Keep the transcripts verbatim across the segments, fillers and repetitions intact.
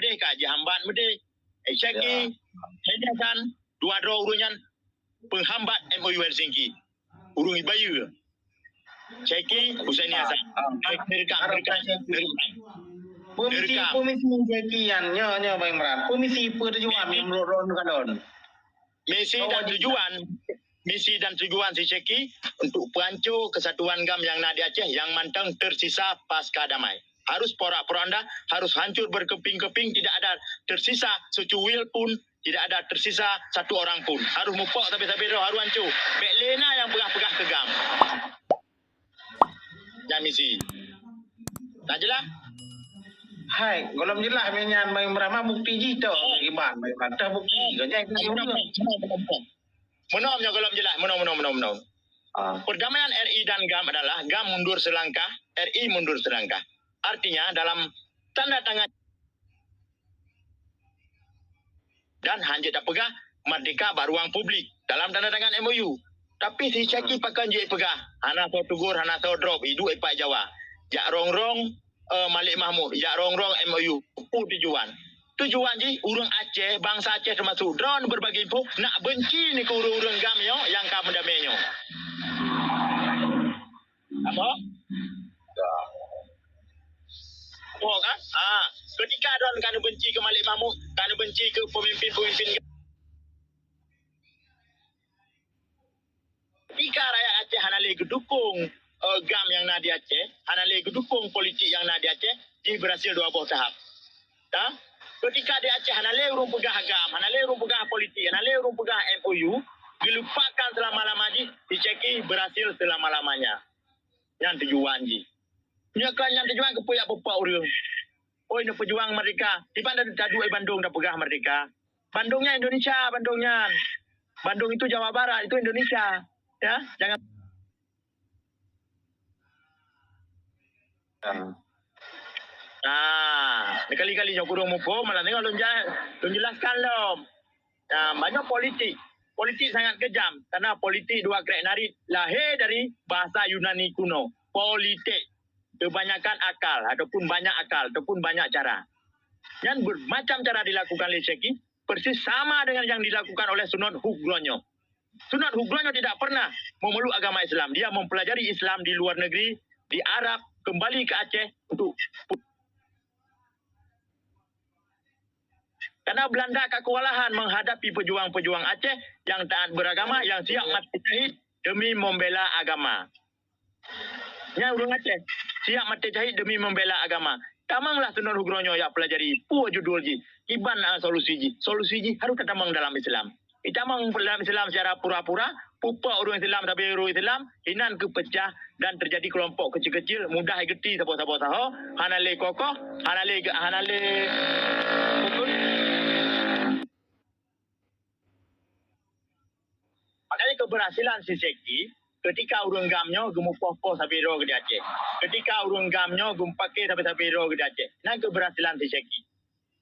Deh ka jihambat meudeh. Eh, Syaki, Hedi Hasan, dua droe ureuëng nyan penghambat M O U Helsinki. Ureuëng ibayeue. Syaki, Husaini Hasan. Neureuka, neureuka, neureuka. Pemisi, pemisi Syaki nyan, nyoe, nyoe Bang Imran. Pemisi peue tujuan meunurot droeneuh kalon? Misi dan tujuan, misi dan tujuan si Syaki untuk peuhanco kesatuan GAM yang na di Aceh yang mantong tersisa pasca damai. Harus porak-poranda, harus hancur berkeping-keping, tidak ada tersisa secuil pun, tidak ada tersisa satu orang pun. Harus mupok sabe-sabe droe, harus hancur. Bèk lé na nyang peugah-peugah keu GAM. Nyan misi. Na jeulaih? Hai, gohlom jeulaih meunan Bang Imran, ma bukti jih toh, Iban, Bang Imran. Toh bukti, keu nyan meunoe nyoe gohlom jeulaih, meunoe, meunoe, meunoe, meunoe. Ah. Perdamaian R I dan GAM adalah GAM mundur selangkah, R I mundur selangkah. Artinya dalam tanda tangan dan hanjeuet tapeugah merdeka bak ruang publik dalam tanda tangan M O U. Tapi si Syaki pakon jeuet peugah, hana soe tegur, hana soe drop, iduek ipak Jawa. Jak rong-rong, eh, Malik Mahmud, jak rong-rong M O U. Peue tujuan? Tujuan jih ureuëng Aceh, bansa Aceh teumasuk droeneuh berbagi info, nak benci nyoe keu ureuëng-ureuëng GAM nyoe nyang ka meudamé nyoe. Apa? Apa kan? Ha, ketika droeneuh ka neubenci keu Malik Mahmud, ka neubenci keu pemimpin-pemimpin, ketika rakyat Aceh hana lé geudukong, eh, GAM nyang na di Aceh, hana lé geudukong politik nyang na di Aceh, jih berhasil dua boh tahap. Ya? Ketika di Aceh hana lé ureuëng peugah GAM, hana lé ureuëng peugah politik, hana lé ureuëng peugah M O U, dilupakan selama-lama jih, si Syaki berhasil selama-lamanya. Nyan tujuan jih. Nyoe kan nyan tujuan keupeue jak peupak ureuëng. Oi, neupeujuang merdeka. Kiban taduek di Bandung tapeugah merdeka. Bandung nyan Indonesia, Bandung nyan. Bandung itu Jawa Barat, itu Indonesia. Ya, jangan. Ah, kali-kali nyoe kureueng muphom, malam ni lôn ja-, lôn jelaskan lom. Nah, banyak politik. Politik sangat kejam karena politik dua krek narit lahé dari bahasa Yunani kuno. Politik. Kebanyakan akal ataupun banyak akal ataupun banyak cara. Nyan bermacam cara dilakukan lé Syaki, persis sama dengan yang dilakukan oleh Sunod Hugro nyoe. Sunod Hugro nyoe tidak pernah memeluk agama Islam. Dia mempelajari Islam di luar negeri, di Arab, kembali ke Aceh untuk, karena Belanda ka kewalahan menghadapi pejuang-pejuang Aceh yang taat beragama, yang siap mati syahid demi membela agama. Nyan ureuëng Aceh, siap mati syahid demi membela agama. Tamonglah Sunod Hugro nyoe jak pelajari, peue judul jih, kiban, ah, solusi jih. Solusi jih harus tatamong dalam Islam. Itamong dalam Islam secara pura-pura, peupak ureuëng Islam sabe ureuëng Islam, inan keu pecah dan terjadi kelompok kecil-kecil, mudah igeuti saboh-saboh saho, hana lé kokoh, hana lé, hana lé. Makanya keberhasilan si Syaki ketika ureuëng GAM nyoe geumupoh-poh sabe droe di Aceh. Ketika ureuëng GAM nyoe geumupake sabe-sabe droe di Aceh. Nyan keberhasilan si Syaki.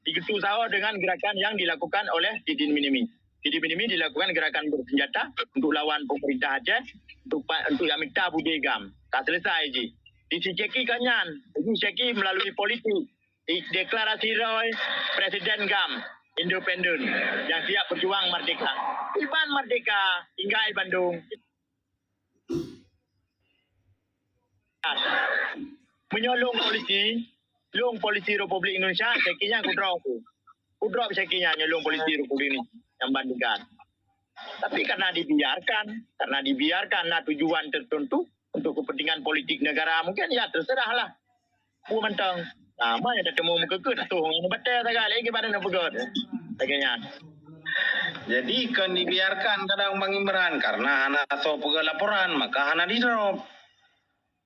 Digeutu saho dengan gerakan yang dilakukan oleh Sidin Minimi. Sidin Minimi dilakukan gerakan bersenjata untuk lawan pemerintah Aceh, untuk pa-, untuk jak mita budé GAM. Ka selesai jih. Di si Syaki ka nyan. Jadi Syaki melalui politik, di-, deklarasi droe presiden GAM independen yang siap berjuang merdeka. Iban merdeka, tinggai Bandung. Meunyoe lôn polisi, lôn polisi Republik Indonesia, Syaki nyan kudrop. Kudrop Syaki nyan, nyoe lôn polisi Republik Indonesia nyang bandingkan. Tapi karena dibiarkan, karena dibiarkan na tujuan tertentu untuk kepentingan politik negara, mungkin ya terserahlah. Peue mantong. Nah, ma nyang tateumeung meukeukeuh, tatoh ngon batèe sagai, lagèe gimana nak peugah? Lagèe nyan. Jadi, kon dibiarkan kadang Bang Imran, karena hana soe peugah laporan, maka hana didrop.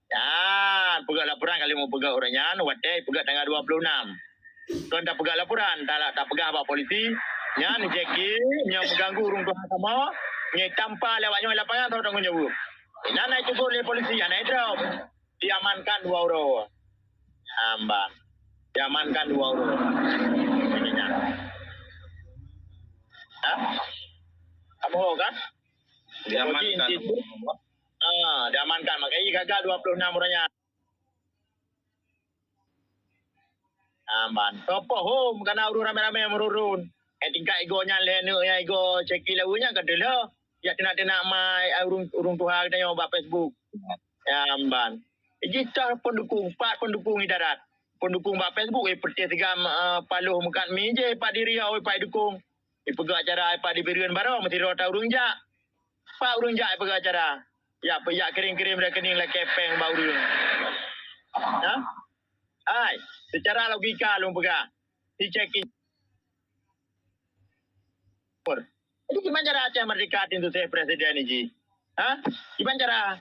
Ya, peugah laporan kali mau peugah ureueng nyan, watèe peugah tanggal dua puluh enam. Kon tapeugah laporan, ta-, tapeugah bak polisi, nyan Syaki, nyan mengganggu ureueng tuha kamoe, nyan tampa lé awak nyoe lapangan, soe tanggung jaweueb. Inan na itegur lé polisi, hana idrop. Diamankan dua uroe. Hamba. Diamankan dua uroe. Ha? Kamoe kan? Diamankan. Ah, diamankan. Makanya gagal dua puluh enam uroe nyan. Ha, Aman. Sopoh hom kana ureuëng ramé-ramé meururun. Eh, tingkat igo nyan lé neuk nyang igo ceki lawa nyan ka deuh. Yak teunak-teunak mai, eh, ureuëng, ureuëng tuha geutanyoe bak Facebook. Ya, amban. Jih tah pendukung, pat pendukung idarat. Pendukung bak Facebook, eh, peureuté sigam, eh, paloh meukat mi jih, pat di Riau, eh, pat dukung. Ipeugah acara, eh, pat di Bireuen Barô, meusidroe ta ureuëng jak. Pat ureuëng jak, eh, peugah acara. Ya, pe-, yak kirim-kirim rekening lakée péng bak ureuëng. Ha? Hai, secara logika lôn peugah. Si cek Jadi, kiban cara Aceh Merdeka tin sukses presiden ni ji? Ha? Kiban cara?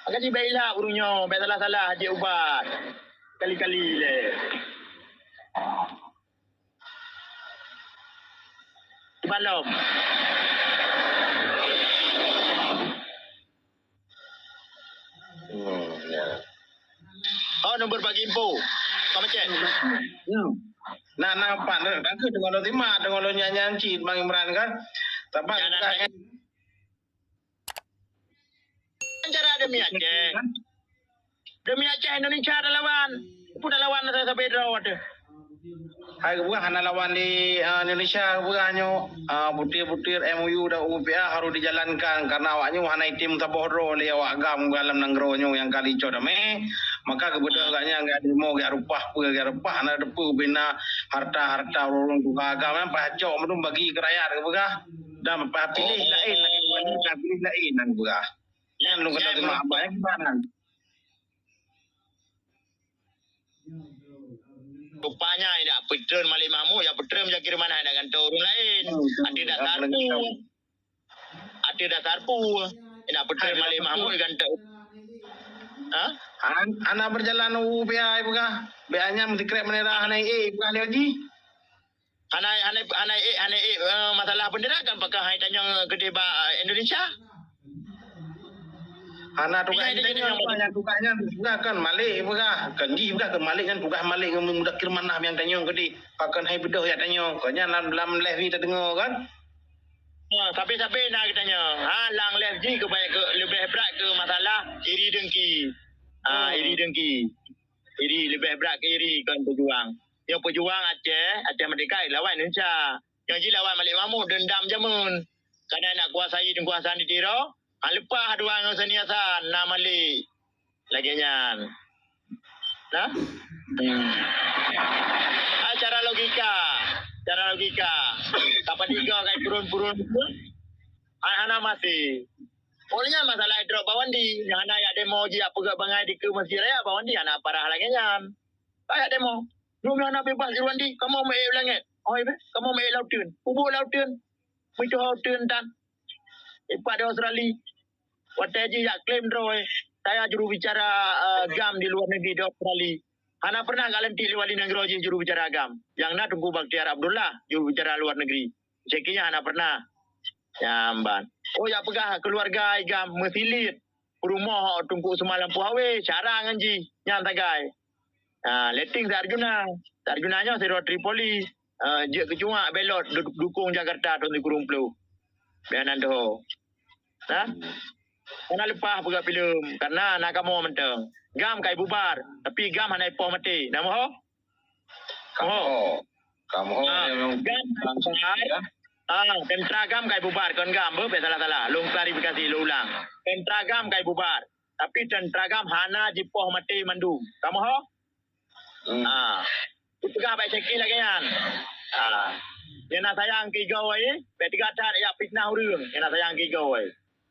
Maka ji baiklah ureuëng nyoe, baik salah-salah, jeuet ubat. Kali-kali le. Kiban lom. Hmm, ya. Oh, nombor bagi info. Kau macet. Hmm. Nah, nah, Pak, nah, kan ke dengan lo simak, dengan lo nyanyi cit Bang Imran kan. Tapi ya, nah, nah. Cara demi Aceh. Demi Aceh Indonesia ada lawan. Pun ada lawan saya sampai draw ada. Hai kebuah hana lawan di, ah, Indonesia kebuah nyoe, ah, butir-butir M O U dan U P A harus dijalankan karena awak nyoe hana item saboh droe lé awak GAM dalam nanggroe nyoe nyang kali cot damé. Maka kebetulan agaknya agak demo, agak rupah, apa, agak rupah, hana depu bina harta-harta ureuëng tuha agam, eh, pacok meudum bagi ke rakyat kebuah. Dan pah pilih lain lagi, pah pilih lain nang kebuah. Nyan lôn kata terima abang, eh, gimana? Rupanya indak peutreun Malik Mahmud, ya peutreun Jakir Manah indak gantoe ureuëng laén. Hmm, hmm. Até dasar pu. Até dasar pu. Indak peutreun Malik Mahmud gantoe. Ha? An-, anak berjalan U P A ibu kah? Be anyam sikrek menera hana eh ibu kah lagi? Hana, hana, hana eh, hana eh, eh, masalah bendera kan pakon hai tanyong keudeh bak Indonesia. Hana tugaih nyan, tugaih nyan, tugaih nyan, tugaih kan Malik, peugah. Kan jih peugah ke Malik nyan, tugaih Malik ngon Mudakir Manah nyang tanyong keudeh. Pakon hai beudôh yak tanyong. Kon nyan lam, lam live ni tadeungoe kan. Ha, tapi-tapi na geutanyong. Ha, lam live jih keubanyak ke, leubeh brat ke masalah iri dengki. Ha, iri dengki. Iri leubeh brat ke iri kon peujuang. Nyang peujuang Aceh, Aceh Merdeka lawan Indonesia. Nyang jilawan Malik Mahmud dendam jameun. Karena nak kuasai Teungku Hasan di Tiro, han leupah dua ngon Sani Hasan, na Malik. Lagée nyan. Nah? Hmm. Ah, cara logika. Cara logika. Kapan tiga kai turun-turun tu? Hai hana masih. Oleh nyan masalah drop Bawandi. Nyang hana yak demo ji apa gak bangai di ke Masjid Raya Bawandi hana parah lagée nyan. Kayak demo. Dua minggu na bebas Irwandi, kamoe meuék langét. Oh, ibe, kamoe meuék lauteun. Ubuk lauteun. Meutuha lauteun tan. Ipat di Australia. Watée jih jak klaim droe. Saya juru bicara, eh, GAM di luar negeri di Australia. Hana pernah gak lantik lé wali nanggroe jih juru bicara GAM. Yang na Teungku Bakhtiar Abdullah, juru bicara luar negeri. Cek nyan hana pernah. Nyamban. Oh, jak peugah keuluwarga GAM meusilit. Peurumoh Teungku Usman Lampu Hawe, cara ngon jih. Nyan sagai. Ha, letting si Arjuna. Si Arjuna nyoe sidroe Tripoli. Ha, jeuet keucuak belot du-, dukung Jakarta tahun sikureueng ploh. Biar nan doho. Ha? Hana leupah peugah filem, karena na kamoe mantong. GAM kai bubar, tapi GAM hana ipoh maté. Na moho? Kamoe. Kamoe. Ah, GAM kai bubar. Ah, tentara GAM kai bubar, kon GAM, beuh, salah-salah. Lôn klarifikasi, lôn ulang. Tentara GAM kai bubar, tapi tentara GAM hana jipoh maté mandum. Kamoe? Hmm. Ah. Peugah bak Syekh lagée nyan. Ah. Nyang na sayang keu igoe, bèk teuga that jak fitnah ureueng. Nyang na sayang keu igoe.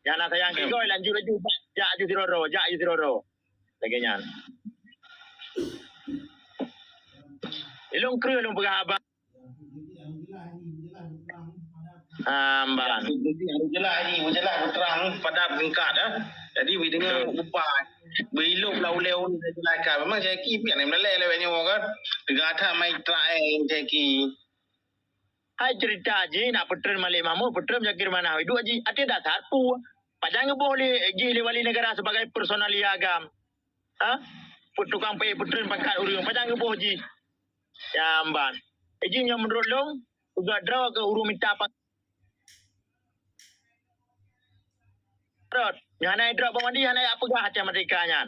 Nyang na sayang keu igoe, lanjut laju, jak laju sidroe-droe, jak laju sidroe-droe. Lagée nyan. Ilôn kreueh lôn peugah haba. Amban. Jadi, harus jelas ni, jelas, terang, padat, singkat, eh. Jadi, beu deungoe upah, beu ilok lah ulèe ureueng jelaskan. Memang Syekh pian yang melalai lewat nyawa kan. Teuga that mai Israel, Syekh. Hai cerita jih nak peutreun Malik Mahmud, peutreun Jakir Manah, duek jih até dasar peue. Pajan geuboh lé jih lé wali negara sebagai personalia GAM. Ha? Peutukang peuék peutreun pangkat ureueng, pajan geuboh jih. Jamban. Jih nyoe meunurot lôn, uga droe keu ureueng mita pangkat. Rot, nyan hana idrop bak mandi, hana jak peugah Aceh Merdeka nyan.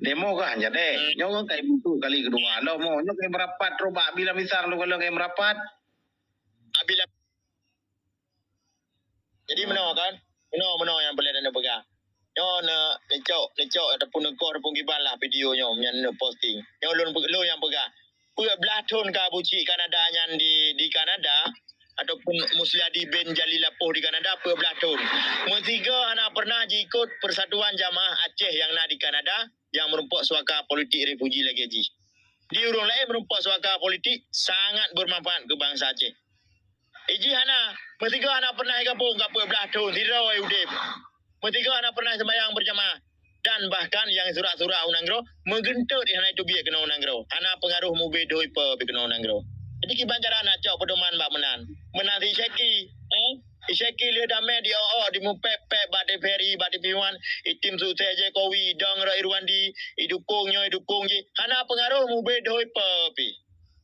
Demo kah jadi? Hmm. Nyoe kan kai buntu kali kedua. Lo mo, nyoe kai merapat terus bak Abi Lam Pisang lo kalau kai merapat. Abi Lam-, jadi menoe kan? Menoe, menoe nyang boleh dan peugah. Nyoe ne, necok, necok ataupun neukor ataupun kiban lah video nyoe nyang neuposting. Nyoe lôn, lôn nyang peugah. Peuet blaih thon ka Abu Chik Kanada nyan di, di Kanada, ataupun Musliadi bin Jalil Lapoh di Kanada, peuet blaih thon. Meusigoe hana pernah jiikot Persatuan Jamaah Aceh nyang na di Kanada, nyang meurumpok suaka politik refuji lagée jih. Di ureuëng laén meurumpok suaka politik sangat bermanfaat keu bansa Aceh. Iji hana, meusigoe hana pernah gabong ka peuet blah thon sidroe udeb. Meusigoe hana pernah sembahyang berjamaah. Dan bahkan nyang surak-surak u nanggroe meugeuntot hana teubiet keunoe u nanggroe. Hana peungaroh mubé doi pe pi keunoe u nanggroe. Jadi kiban cara na cok peudoman bak meunan. Meunan si Syeki, eh? Si Syeki lheueh damé di-o-o, dimupék-pék bak T V R I, bak T V One, itim sukses Jokowi, idong rot Irwandi, idukong nyoe, idukong jih. Hana peungaroh mubé doi pe pi.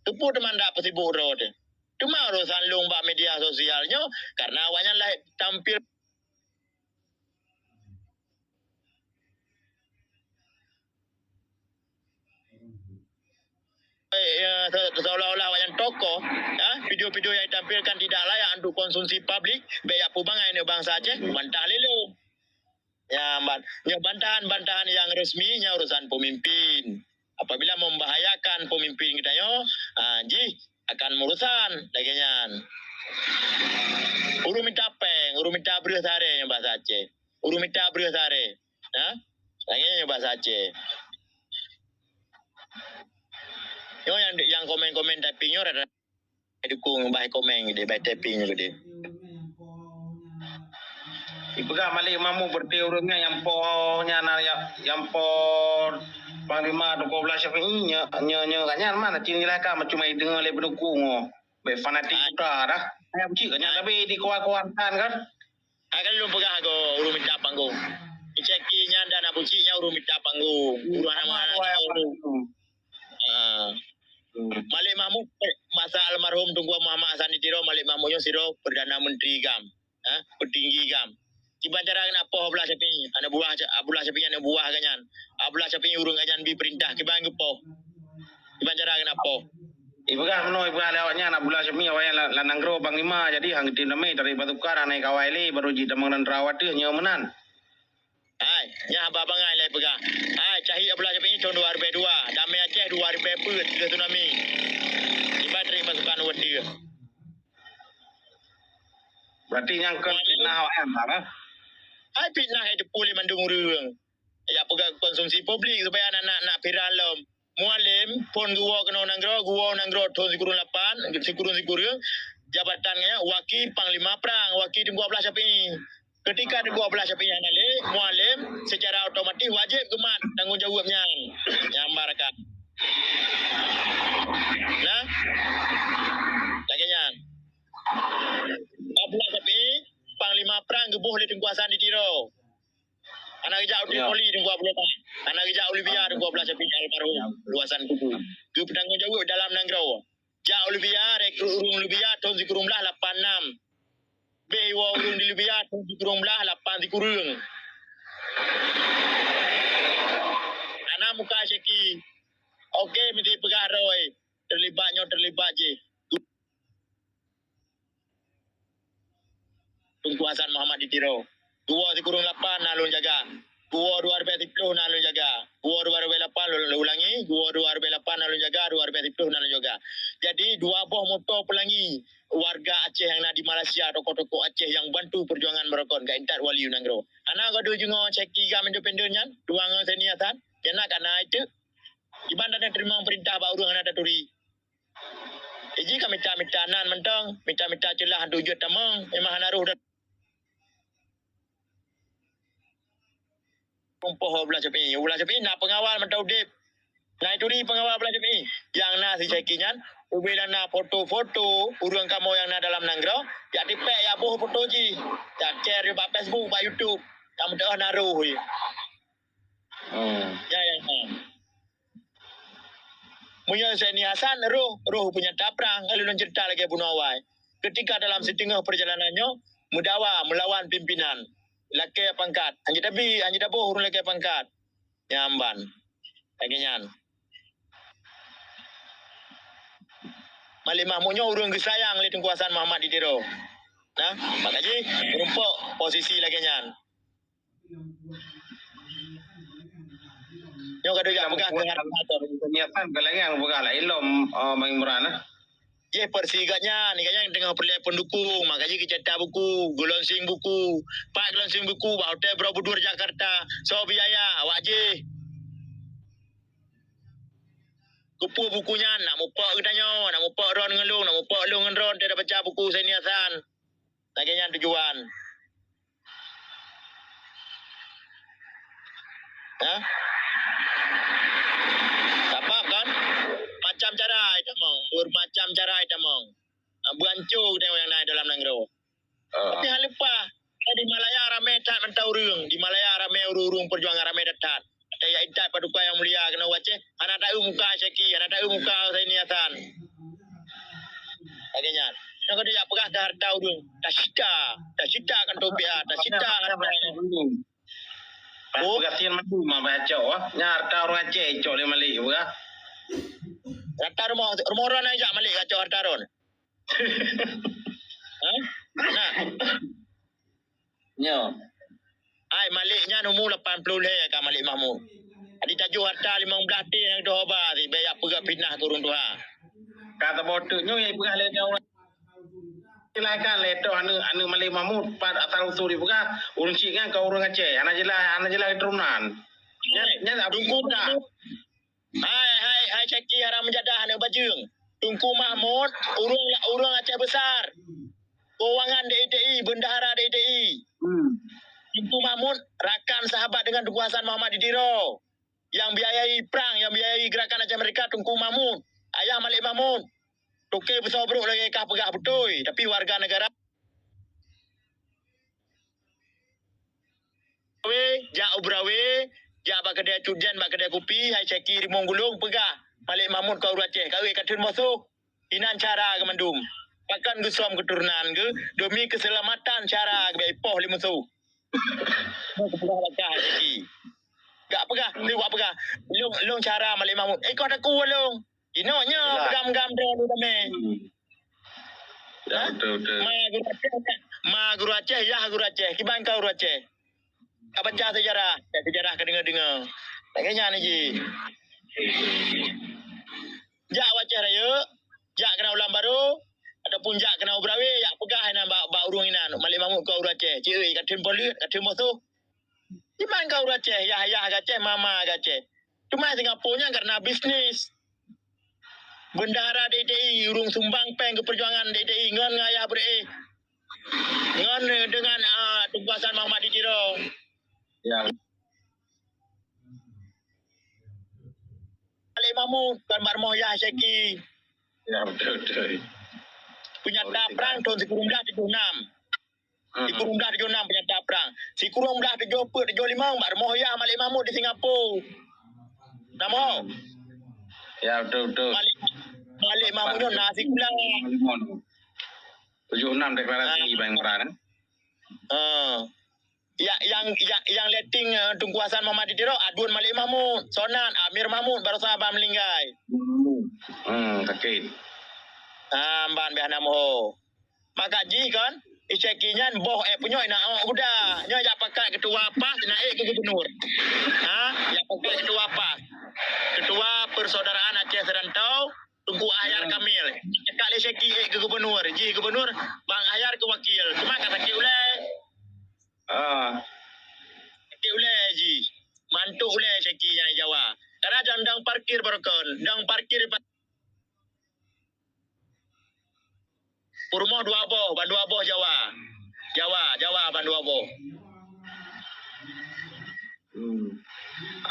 Teupeu teuma dak peusibok droe teuh. Teuma urosan lôn bak media sosial nyoe karena awaknyan lahé tampil eh, se-, seolah-olah awaknyan tokoh, ya, video-video yang ditampilkan tidak layak untuk konsumsi publik, bèk jak peubangai nyoe bansa Aceh, bantah lé lôn. Nyan ban-, nyoe bantahan-bantahan nyang resmi, nyan urusan pemimpin. Apabila membahayakan pemimpin geutanyoe, ah, jih akan meurusan lagèe nyan. Ureueng mita péng, ureueng mita breueh saré nyoe bahasa Aceh. Ureueng mita breueh saré. Ha? Lagèe nyan nyoe bahasa Aceh. Nyoe nyang, nyang komen-komen tapi nyoe rada dukung bah komen geude, bah tapping geude. Ipeugah Malik Mahmud berarti ureueng nyan nyang po nyan na ya, nyang po Panglima Teungku Abdullah Syafi'i nya, nya, nya kat nyan mana ciri nilai ka macam ai deungoe lé pendukung oh. Bèk fanatik putra dah. Hai Abu Cik kat nyan tapi di kuat-kuatan kan. Hai kan lôn peugah go ureueng mita panggung. Ceki nyan dan Abu Cik nyan ureueng mita panggung. Ureueng nama anak ureueng. Ha. Malik Mahmud, eh, masa almarhum Teungku Muhammad Hasan di Tiro, Malik Mahmud nyoe sidroe Perdana Menteri GAM, ha, petinggi GAM. Kiban cara keuneuk poh Abdullah Syafi'i, aneuk buah Abdullah Syafi'i aneuk buah geuh nyan. Abdullah Syafi'i ureueng geuh nyan bi peurintah, kiban geupoh. Kiban cara keuneuk poh. Ipeugah meunoe, ipeugah lé awaknyan Abdullah Syafi'i awaknyan lam, lam nanggroe panglima, jadi han geutem damé dari Batukar, hana kawai lé, baru jih tamong dan teurawat teuh nyoe meunan. Hai, nyan haba bangai lé peugah. Hai, cahit Abdullah Syafi'i thon dua ribèe dua, damé Aceh dua ribèe peuet keu tsunami. Iban dari pasukan Wendil. Berarti nyang kon fitnah awaknyan lah, kan? Hai fitnah nyang teupeu lé mandum ureueng. Ya peugah konsumsi publik supaya aneuk-aneuk nak viral lom. Mualem phon geuwoe keunoe nanggroe, geuwoe nanggroe thon sikureueng lapan, sikureueng-sikureueng, jabatan nyan waki panglima prang, waki Teungku Abdullah Syafi'i. Ketika Teungku Abdullah Syafi'i hana lé, Mualem secara otomatis wajéb geumat tanggong jaweueb nyan. Nyan barakat. Nah, lagèe nyan. Abdullah Syafi'i, panglima prang geuboh lé Teungku Hasan di Tiro. Hana geujak u Tripoli Teungku Abdullah. Hana geujak u Libya Teungku Abdullah Syafi'i almarhum luasan kubu. Geupeutanggong jaweueb dalam nanggroe. Jak u Libya, rekrut ureueng Libya thon sikureueng blah lapan nam. Beh iwoe ureueng di Libya thon sikureueng blah lapan sikureueng. Hana muka Syeki. Oke, meusti peugah roh, eh. Terlibat nyoe, terlibat jih. Teungku Hasan Muhammad di Tiro. Geuwoe sikureueng lapan na lôn jaga. Geuwoe dua ribèe siplôh na lôn jaga. Geuwoe dua ribèe lapan lôn ulangi. Geuwoe dua ribèe lapan na lôn jaga. Dua ribèe siplôh na lôn jaga. Jadi, dua boh moto peulangi warga Aceh nyang na di Malaysia, tokoh-tokoh Aceh nyang bantu peujuangan Morokon ka intat wali u nanggroe. Hana geudeungoe Syeki GAM independen nyan, dua ngon Seni Hasan. Nyan na ka na itu. Iban dan teurimong peurintah bak ureueng hana taturi. Iji ka mita-mita nan mantong, mita-mita ceulah hantu jeuet tamong, memang hana roh dan peumpôh Abdullah Syafi'i. Abdullah Syafi'i na pengawal mantong udeb. Na ituri pengawal Abdullah Syafi'i. Yang na si Syeki nyan, ubé na foto-foto ureueng kamoe yang na dalam nanggroe, jak tipek, jak boh foto jih. Jak share bak Facebook, bak YouTube. Yang meudoh na roh jih. Hmm. Ya, ya, ya. Meunyoe Zaini Hasan roh, roh peunyata prang, ka lôn ceurita lagèe bunoe awai. Ketika dalam siteungoh peurjalanan nyoe, meudawa meulawan pimpinan, lakèe pangkat, hanjeuet tabi, hanjeuet taboh ureueng lakèe pangkat. Nyan ban. Lagèe nyan. Malik Mahmud nyoe ureueng geusayang lé Teungku Hasan Muhammad di Tiro. Nah, maka jih meurumpok posisi lagèe nyan. Nyoe ka dua jak peugah keu hareuta. Niatan ka lagèe nyang peugah lah ilom, eh, Bang Imran, eh. Jih persi geuh nyan, geuh nyan teungoh peureulèe peundukung, maka jih geucetak buku, geulaunching buku. Pat geulaunching buku bak Hotel Borobudur Jakarta. Soe biaya, awak jih. Peue buku nyan, nak mupok geutanyoe, nak mupok droen ngon lôn, nak mupok lôn ngon droen, teuka baca buku Saini Hasan. Lagèe nyan tujuan. Hah? Sabab kan? Macam cara itamong, bermacam cara itamong. Ah, beuanco geutanyoe nyang na dalam nanggroe. Ah. Tapi hana leupah. Di Malaya ramé that mantong ureueng. Di Malaya ramé ureueng-ureueng peujuangan ramé that-that. Ada yang intat paduka yang mulia keunoe u Aceh. Hana taeu muka Syaki, hana taeu muka Saini Hasan. Lagèe nyan. Nyoe ka jak peugah keu hareuta ureueng. Tasita, tasita kan topiak, tasita hareuta. Oh. Peugah sien madu mah bah cok, ah. Nya hareuta ureueng Aceh cok lé Malik peugah. Hareuta rumoh, rumoh droen jak Malik ka cok hareuta droen. Hah? Nah. Nyo. Ai, Malik nyan umu lapan ploh lhèe ka Malik Mahmud. Jadi tajoh hareuta limong blaih triliun nyang deuh ba, si bèk jak peugah fitnah keu ureueng tuha. Ka taboh teuk nyoe nyang peugah lé ureueng. Silahkan lé toh aneuk, aneuk Malik Mahmud, pat asal usul jipeugah, ureueng chik nyan ka ureueng Aceh. Hana jeulaih, hana jeulaih keturunan. Nyan, nyan Teungku Mahmud. Hai, hai, hai Syaki haram meujadah aneuk bajeueng. Teungku Mahmud, ureueng, ureueng Aceh Besar. Keuangan D I T I, bendahara D I T I. Hmm. Teungku Mahmud rakan sahabat dengan Teungku Hasan Muhammad di Tiro. Yang biayai prang, yang biayai gerakan Aceh Merdeka Teungku Mahmud. Ayah Malik Mahmud. Toke beusoe brok lagèe kah peugah beutôi, tapi warga negara Berawe, jak u Berawe, jak bak keudè Cut Jen, bak keudè kupi, hai Syaki Rimueng Gulong, peugah Malik Mahmud ka ureueng Aceh, ka, ka theun musoh. Inan cara geuh mandum. Pakon geusöm keuturonan geuh demi keuseulamatan cara geuh bèk ipoh lé musoh. Nyoe kupeugah bak kah, hai Syaki. Gak peugah, lé wak peugah. Lôn, lôn cara Malik Mahmud. Eh, kah takue lôn. Inoe nyoe peugam-gam droe lôn damé. Hmm. Ya, betul, betul. Ma guru Aceh, ma guru Aceh, yah guru Aceh. Kiban ka guru Aceh. Ka baca sejarah, sejarah ka deungoe-deungoe. Lagèe nyan ji. Jak u Aceh Rayeuk, jak keunan Ulam Baro, ataupun jak keunan u Berawe, jak peugah inan bak, bak ureueng inan, Malik Mahmud ka ureueng Aceh. Cik, oi, ka theun poleuet, ka theun musoh. Kiban ka ureueng Aceh, yah-yah geuh Aceh, ma-ma geuh Aceh. Cuma Singapura nyan karena bisnis. Bendahara D I T I, ureueng sumbang péng keu peujuangan D I T I ngon ayah Beureue. Ngon, eh, dengan, ah, Teungku Hasan Muhammad di Tiro. Ya. Malik Mahmud, Tuan Mak Rumoh Yah Syaki. Ya, betul, betul. Penyata perang tahun sikureueng blah tujoh enam. Hmm. Sikureueng blah tujoh enam penyata perang. Sikureueng blah tujoh peuet tujoh limong bak rumoh yah Malik Mahmud di Singapura. Nama? Ya, betul, betul. Malik, Malik Mahmud nyoe na sikula. Tujoh enam deklarasi Bang Imran, eh? Ah. Ya, yang, yang, yang letting, eh, Teungku Hasan Muhammad di Tiro, aduen Malik Mahmud, Sonan, Amir Mahmud, baru saban meninggai. Hmm, sakit. Ah, ban beh nama ho. Maka jih kan, Syaki nyan boh eh punyok ina awak guda. Nyoe jak pakat ketua PAS, ina eh ke gubernur. Ha? Jak pakat ketua PAS. Ketua Persaudaraan Aceh Serantau, Teungku Ahyar Kamil. Cakap lé Syaki eh ke gubernur. Jih gubernur, Bang Ahyar ke wakil. Cuma ka sakit ulai. Ah. Sakit ulai jih. Mantuk ulai Syaki nyang Jawa. Karena jangan dang parkir barokon. Dang parkir Peurumoh dua boh, ban dua boh Jawa. Jawa, Jawa ban dua boh. Hmm.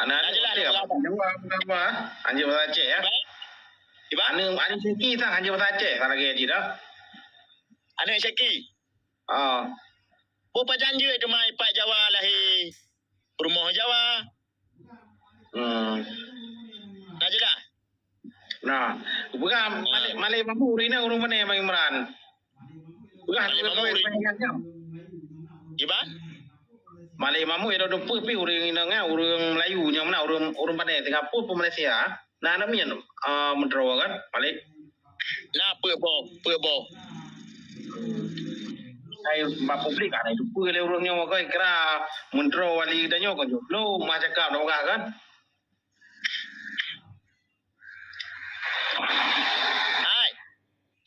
Anak-anak jelas Aceh, apa? Jawa apa? Anjing bahasa Aceh, ya? Iban? Anak, anak Syaki sang anjing bahasa Aceh, sang lagi haji dah. Anak Syaki? Ah. Boh pajan jeuet teuma ipat Jawa lahé peurumoh Jawa. Hmm. Nah, jelas. Nah, peugah Malik, Malik Mahmud ina ureueng pane Bang Imran. Peugah Malik Mahmud ureueng pane. Iban? Malik Mahmud ina dupeue pi ureueng ina ngai ureueng Melayu nyang mana ureueng, ureueng pane Singapura pun Malaysia. Nah, aneuk miet, ah, meudroe kan, Malik? Nah, peuet boh, peuet boh. Hai, bak publik, ah, dupeue lé ureueng nyoe kan, kira meudroe wali geutanyoe kan, jok. Lo, mah cakap dah peugah kan? Hai,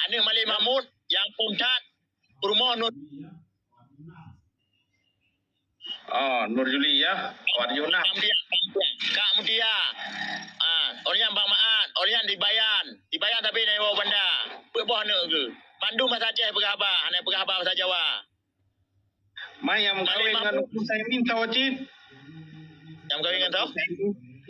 aneuk Malik Mahmud nyang phôn that, peurumoh Nur. Oh, Nur Juli ya. Awak tujuh enam. Kak Mutia. Ah, orang yang Bang Maat, orang yang di Aneuk geuh. Mandum bahasa Aceh peugah haba, hana peugah haba bahasa Jawa. Mai nyang meukawen ngon Teungku Saimin soe cit? Nyang meukawen ngon soe?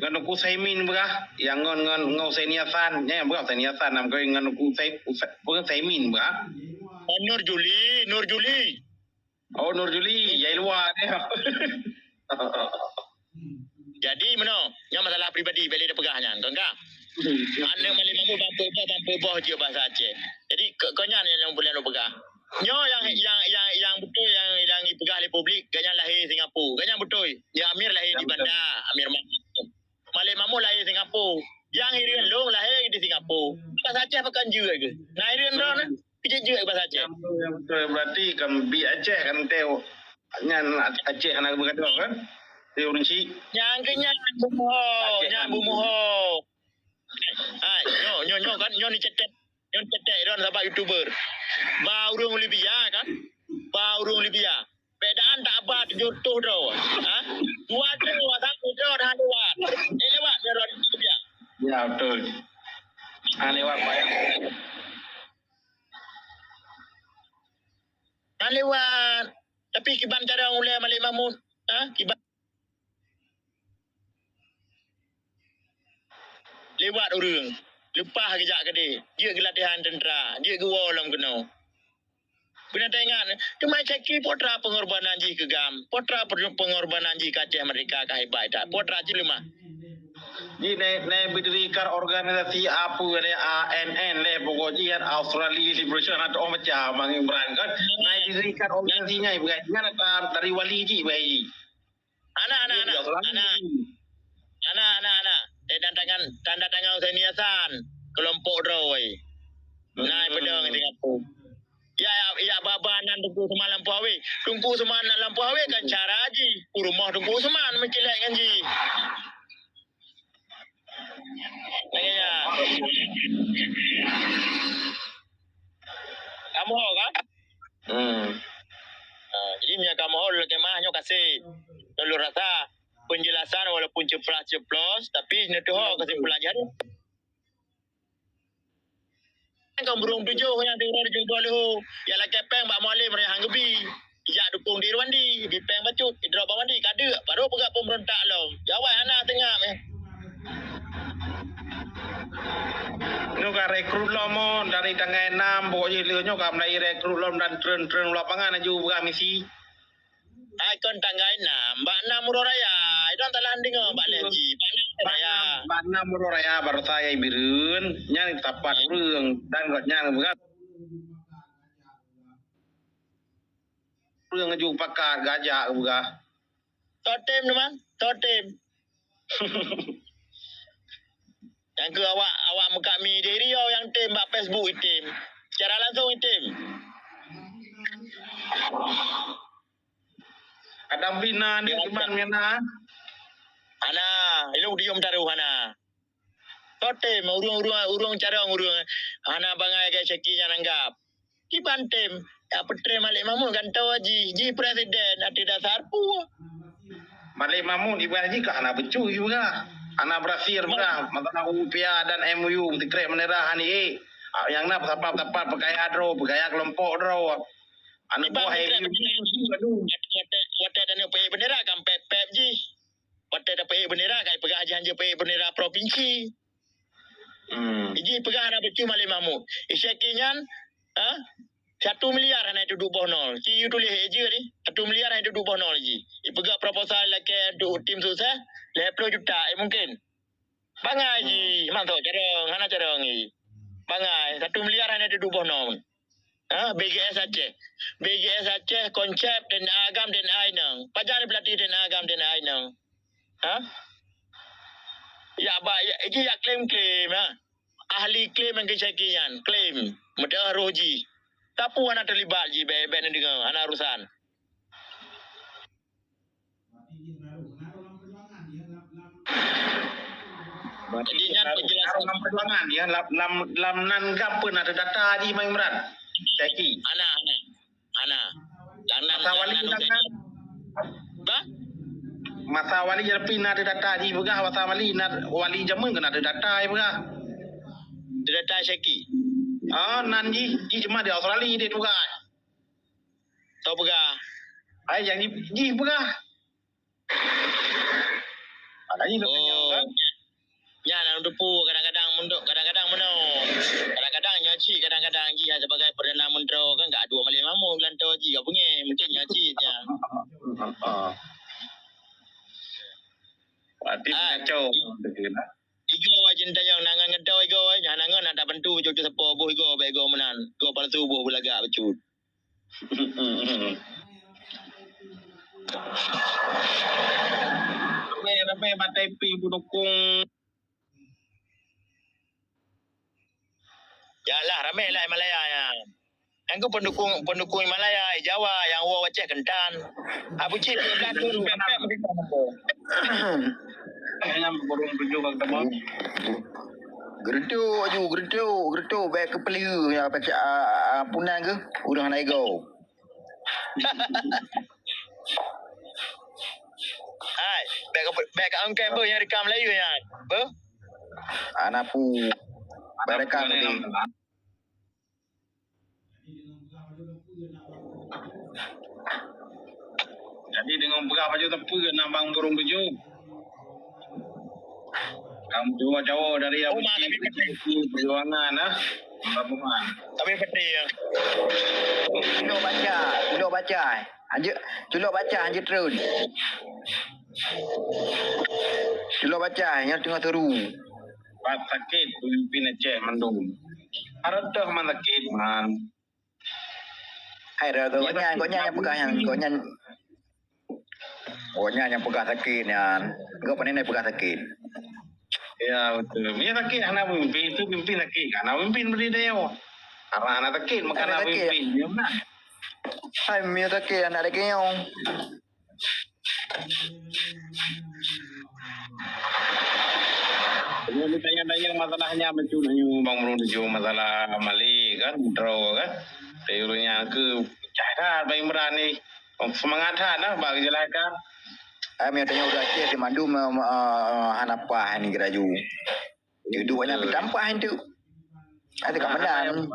Ngon Teungku Saimin peugah. Nyang ngon, ngon, ngon Husaini Hasan. Nyan nyang peugah Husaini Hasan nyang meukawen ngon Teungku Sai-, Usai-, peue Saimin peugah. Oh, Nur Juli, Nur Juli. Oh, Nur Juli, nyang luwa deh. Jadi meunoe, nyan masalah pribadi, bèk lé tapeugah nyan, kon ka? Aneuk Malik Mahmud ban peuet boh, ban peuet boh jeuet bahasa Aceh. Jadi, keu, keu nyan nyang, nyang buleuen lôn peugah. Nyoe nyang, nyang, nyang, nyang beutôi nyang, nyang jipeugah lé publik, gobnyan lahé Singapura. Gobnyan beutôi. Ya, Amir lahé di Banda, Amir Mahmud. Malik Mahmud lahé Singapura. Nyang hireuen lôn lahé di Singapura. Bahasa Aceh pakon jeuet keuh? Nah, hireuen droeneuh. Pijak jeuet bahasa Aceh. Nyang beutôi, nyang beutôi. Berarti kan bi Aceh kan teu. Nyan Aceh hana geupeugah kan? Teu ureueng chik. Nyang keu nyan beumoho, Aceh nyan kan beumoho. Hai, nyoe, nyoe, nyoe kan, nyoe ni cetek. Nyoe cetek droe sabab YouTuber. Ba ureueng Libya kan? Ba ureueng Libya. Peudaan tak ba tujoh reutôh droe. Ha? Dua droe, satu droe dah lewat. Eh, lewat droe Libya. Ya, betul. Ha, lewat bayang. Hana lewat. Tapi kiban carông ulèe Malik Mahmud, ha? Kiban lewat ureueng. Leupah geujak keudeh. Jeuet geulatihan teuntra. Jeuet geuwoe lom keunoe. Beuna taingat, teuma Syaki peue teuma peungorbanan jih keu GAM. Peue teuma peungorbanan jih keu Aceh Merdeka ka hebat that. Peue teuma cit leumah. Ji nai, nai beudirikan organisasi apa ni, A N N leh, pokok jih kan Australia Liberation atau macam Bang Imran kan. Nai dirikan organisasi nyan, bukan nyan datang dari wali ji, bukan ji. Ana, ana, Ji, ana, Australia. Ana. Ana, ana, ana. Eh, dan tangan, tanda tangan Husaini Hasan. Kelompok droe. Nai Hmm. pedang di kampung. Ya, ya, ya, baba nan Teungku Usman Lampôh Awé. Teungku Usman Lampôh Awé kan cara ji. U rumoh Teungku Usman meucilek ngan ji. Lagèe nyan. Kamoe kan? Hmm. Ha, jadi meunyo kamoe lagèe mah nyoe kaseh. Nyoe lôn rasa penjelasan walaupun ceplas-ceplos, tapi neuteuho kesimpulan jih. Kan burông tujoh nyang tinggai di Johor leuhô. Ya lakèe pèng bak Mualem rayah han geubi. Jak dukung di Irwandi, bi pèng bacut, idrop bak Wandi, ka deuk, baru peugah pemberontak lom. Jawai hana teungap, eh. Nyoe ka rekrut lom, oh, dari tanggai enam, pokok jih lheueh nyoe ka mulai rekrut lom dan treun-treun u lapangan laju peugah misi. Ai kon tanggai enam, bak enam uroe raya, idong talah deungoe bak lhèe ji, bak enam uroe raya. Bak enam, bak enam uroe raya barosa Yai Bireuen, nyan sapat ureueng, dan gobnyan peugah. Ureueng aju pakat gajak peugah. Totem teuma, totem. Nyang keu awak, awak meukat mi di Riau nyang tem bak Facebook item. Secara langsung item. Adam bina ni Dia cuman macam ngena. Hana, ilong diom taruh hana. Totem, urung-urung, urung carong, urung. Hana bangai ke Syaki nyan anggap. Kiban tem, ya, peutreh Malik Mahmud gantoe jih, jih presiden, ateueh dasar peue? Malik Mahmud ibarat jih ka hana beutôi peugah. Hana berhasil peugah. Masalah U P A dan M O U, sikrek bendera han ié. Ah, nyang na sapat-sapat peukaya droe, peukaya keulompok droe. Aneuk buah M O U. Watèe, watèe, watèe dan peuék bendera kan pep-pep jih. Watèe tapeuék bendera, kai peugah jih hanjeuet peuék bendera provinsi. Hmm. Jih peugah hana beutôi Malik Mahmud. Isyaki nyan, ha? Satu miliar hana itu duek boh nol. Ci you tuléh je ni. Satu miliar hana itu duek boh nol ji. Ipeugah proposal lakèe untuk tim sukses, lhèe ploh juta, eh, mungkin. Bangai ji, mantong carong, hana carong ji. Bangai, satu miliar hana itu duek boh nol. Ha, B G S Aceh. B G S Aceh konsep D N A agam D N A inong. Pajan pelatih D N A agam D N A inong. Ha? Ya ba, ya, iji ya klaim-klaim, ha. Ahli klaim nyang keucaki nyan, klaim. Meudeuh roh ji. Tapi hana terlibat ji, bèk, bèk neudeungoe, hana urusan. Jadi nyan penjelasan. Lam perjuangan, ya, lam, lam, lam nan GAM pun ada data ji, Bang Imran. Syaki. Hana, hana. Hana. Lam nan, masa lam wali nan dah kan? Ba? Masa wali jadi pina ada data ji peugah, masa wali na, wali jameun kena ada data ji peugah. Ada data Syaki. Ah, nan jih, jih cuma di Australia dia tugas. Tau peugah. Ai, nyang jih, jih peugah. Makanya dia tanya, kan? Nyan, nyan, teupeu kadang-kadang meundo-, kadang-kadang meunoe. Kadang-kadang nyoe cit, kadang-kadang jih sebagai Perdana Menteri kan, gak dua malèe mamong geulantô jih, gak beungèh, mungkin nyoe cit nyan. Berarti Ah, kacau. Igoe wajah tayang nangan ngedo igoe, nyan nangan nak bantu cucu sepo boh igoe, bèk igoe meunan. Igoe palsu boh beulagak bacut. Ramai-ramai batai pi pendukung. Yalah, ramai lah Himalaya nyan. Nyang keuh pendukung, pendukung Himalaya, Jawa, nyang woe Aceh keuntan. Abu cit, Nyang burung tujuh bak teman. Geureutok aju, geureutok, geureutok, bèk keupeuleu nyang pacak, ah, ah, punan keuh, ureueng hana igoe. Hai, bèk ka, bèk ka ongkèe beuh nyang rekam laju nyan. Beuh? Hana pu. Bèk rekam deh. Jadi deungon peugah pajoh teupeu nang bang burung tujoh. Kamu jawab-jawab dari Abu Cik, tapi Abu Cik perjuangan, ah. Gabungan. Tapi pedih ya. Culok baca, culok baca. Anjir, culok baca, anjir terun. Culok baca, nyang teungoh turu. Pat sakét pemimpin Aceh mandum. Hareutoh man sakét man. Hai, dah tu. Ya, gobnyan, tapi gobnyan nyang peugah nyan, gobnyan, gobnyan nyang peugah sakét nyan. Gobnyan nyang peugah sakét. Ya, betul. Ya, sakét hana pemimpin, itu pemimpin sakét. Hana pemimpin beri dia. Karena hana sakét, maka hana pemimpin. Ya, benar. Hai, mi sakét anak lagi nyoe. Jadi, tanya-tanya masalahnya macam ni, Bang Bruno, masalah Mali kan, draw kan. Tapi urang nyang ke pecah dah, Bang Imran ni. Semangat dah, nah, bagi jelaskan. Ai, mi tanya udah cek, si Mandu, eh, eh, hana pah ni keraju. Duek nyan peutampak han tu. Ada kat Medan.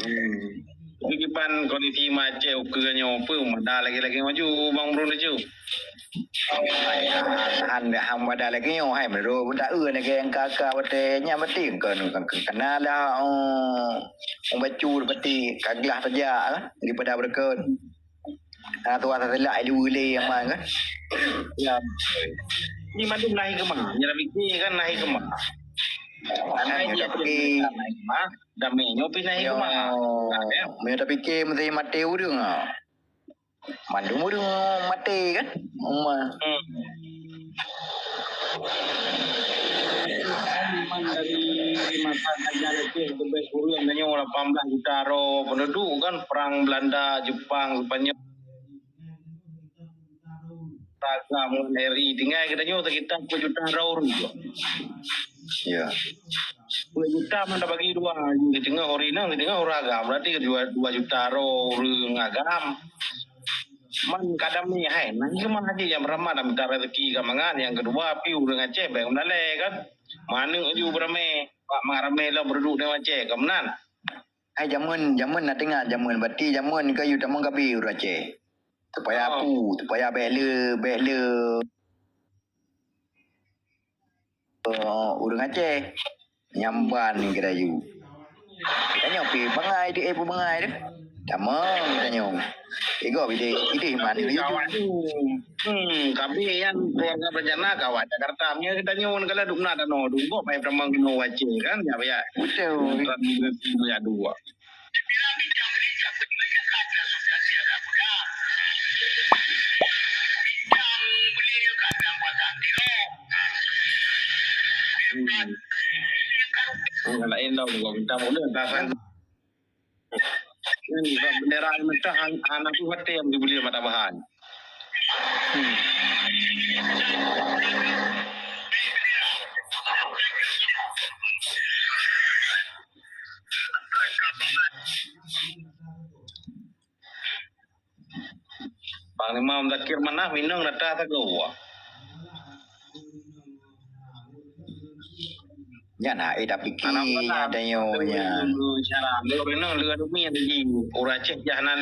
Hmm. Jadi kiban kondisi macet ukeue nyoe peue mada lagi-lagi maju Bang Brun tu. Han, han mada lagi nyoe hai meunurot budak eu lagi angka-angka watèe nyan berarti kon kena lah, oh, bacut berarti kaglah saja kan daripada berkon. Ah, tuan teulah ai dua lé aman kan? Ya. Ni mandum nahi keumah. Nyan dah fikir kan nahi keumah. Kan nyoe dah fikir. Nahi keumah. Damé nyoe pih nahi keumah. Nyoe dah fikir mesti maté ureueng ah. Mandum ureueng maté kan? Uma. Hmm. Memang dari, dari masa kerajaan Aceh lebih kurang nyoe lapan belas juta droe penduduk kan, perang Belanda, Jepang, Spanyol. Ragam ngon R I tinggai geutanyoe sekitar dua juta droe ureueng. Ya. Dua juta man tabagi dua, di teungoh ureueng inong, di teungoh ureueng agam. Berarti dua, dua juta droe ureueng agam. Man kadam ni hai, nah, cuma haji nyang pertama dah minta rezeki ka mangat, nyang kedua pi ureueng Aceh bèk meulalè kan. Manuk aju beurame, bak mangat ramè lom beuruduk di Aceh, ka meunan. Hai jameun, jameun na teuingat jameun, berarti jameun ka yue tamong gabe ureueng Aceh. Supaya apu, supaya bèk le, bèk le, eh, ureueng Aceh. Nyang ban ni kita yue. Kita nyoe pi bangai di, eh, pu bangai deh. Tamong kita nyoe. Igoe bideh, bideh man ni yue. Hmm, tapi kan keluarga berencana kawan Jakarta. Mia kita nyoe kalau duk na tanoh, duk kok mai tamong keunoe Aceh kan, ya, ya. Betul. Transmigrasi ya dua. Hmm. Orang lain tau gua minta mula dah kan. Bendera yang mentah anak tu batem dibeli mata bahan. Hmm. Panglima Muzakir Manaf inong data sagoe. Nyan hana tapike nyan tanyoe nyan. Cara lôn inong leueh demi lagi. Ureueng Aceh jah na.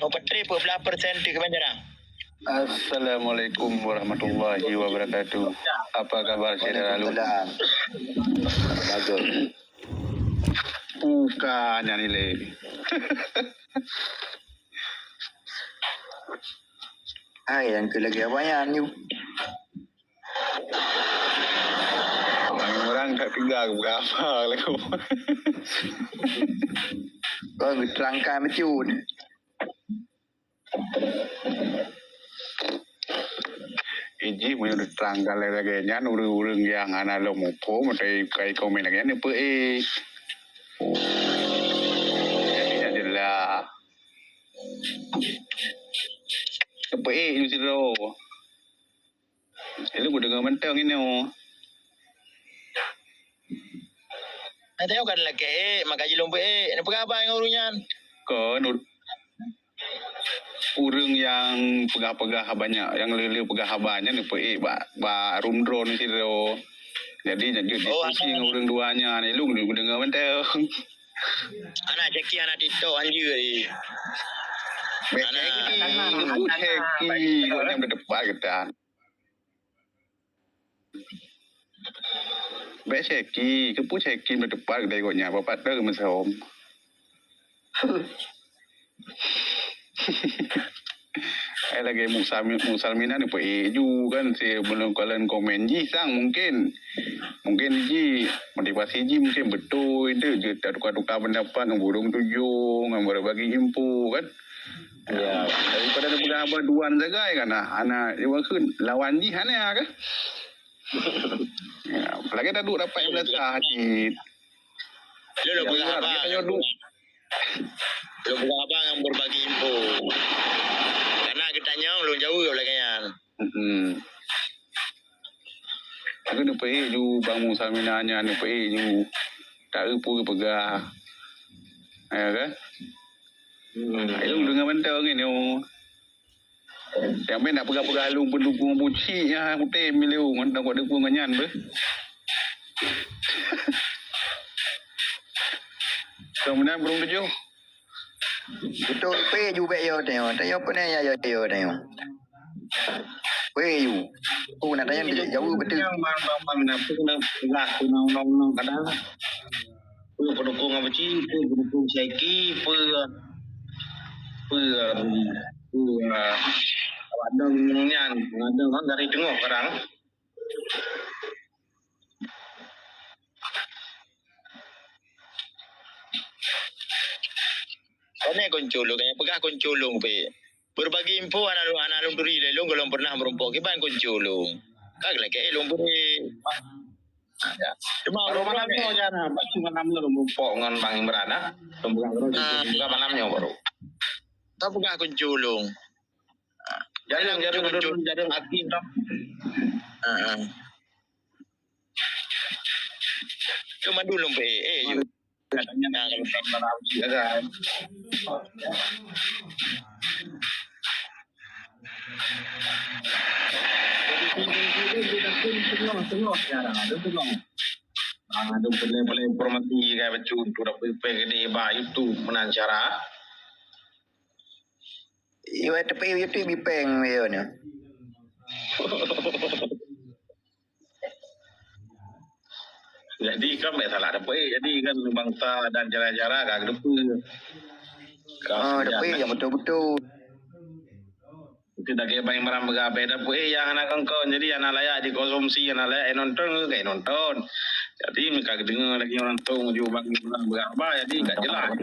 Oh, Petri peuet blah persen di Kebanjarang. Assalamualaikum warahmatullahi wabarakatuh. Apa kabar saudara Alun? Waalaikumsalam. Bagus. Bukan yang nilai. Hai, yang ke lagi apa yang you? Orang tak tegar ke apa lagu. Kau terangkan betul. Iji meunyoe diterangkan lagèe nyan, ureueng-ureueng nyang hana lom muphom atau kai komen lagèe nyan, neupeuék. Jadi nyan jeulaih. Neupeuék ju sidroe. Lalu kudeungoe mantong inoe. Nanti kan lakèe ék, maka jilom peuék. Neupeugah haba ngon ureueng nyan. Kon ur-, ureueng nyang peugah-peugah banyak, nyang le-le peugah haba nyan neupeuék bak, bak room drone sidroe. Jadi, jadi diskusi ngon ureueng dua nyan, lalu kudeungoe mantong. Anak caki, anak TikTok, anjir. Bèk caki, keu peue caki, kok nyang beutepat geutan. Bèk caki, keu peue caki meuteupat geutanyoe gobnyan, bapak teu meuseuhom. Eh, lagèe Musa-, Musalmina neupeuék ju kan, si meunurot kalon komen jih sang mungkin. Mungkin jih motivasi jih mungkin beutôi tu, jeuet tatukar-tukar pendapat ngon burung tujoh, ngon berbagi info kan. Ya. Daripada neupeugah haba dua sagai kan, nah, hana iwakheun lawan jih hana kan. Ya, lagèe taduek rapat nyang biasa cit. Lôn peugah haba. Lôn peugah haba ngon berbagi info. Karena geutanyong lôn jaweueb lagèe nyan. Hmm. Aku neupeuék ju bang Musa Mina nyan, neupeuék ju. Tak eu peue geupeugah. Ya kan? Hmm. Ayo deungoe mantong nyoe. Nyang meunan peugah-peugah lôn peudukung buci nyan, kutem mileu ngon tangkot deukung ngon nyan beuh. Keu meunan burung tujoh. Beutôi pé ju bèk yo tanyoe. Tanyoe peue na ya yo yo tanyoe. Pé ju. Ku nak tanya jaweueb beutôi. Nyang man, man, man, na peue na peugah ku nong, nong, nong kadang. Peue peudukung Abuci, peue peudukung Syeki, peue, peue, peue, awak dong nyan, awak dong kan dari teungoh kadang. Pane kon culung, nyang peugah kon culung pé. Berbagi info hana lôn, hana lôn turi lé lôn, gohlom pernah meurumpok kiban kon culung. Ka geulakèe lôn bri. Ya. Cuma baru malam nyoe jan, baru malam nyoe lôn meurumpok ngon Bang Imran, ah. Lôn peugah, ah, lôn peugah malam nyoe baru. Ka peugah kon culung. Jarang, jarang, jarang aktif dah. Heeh. Cuma dulu pé, eh, you. Ada boleh-boleh informasi kan, baca tu dah boleh pergi di YouTube meunan cara. Iwai tepi YouTube bipeng yo ni. Jadi kan bèk salah dapet. Jadi kan bangsa dan cara-cara ka geudeupeue. Ka, oh, dapet nyang betul-betul. Mungkin lagèe Bang Imran peugah, bèk dapet, eh, nyang hana kon-kon. Jadi hana layak dikonsumsi, hana layak nonton, ka nonton. Jadi meuka deungoe lagèe nonton ju Bang Imran peugah, jadi ka jeulaih.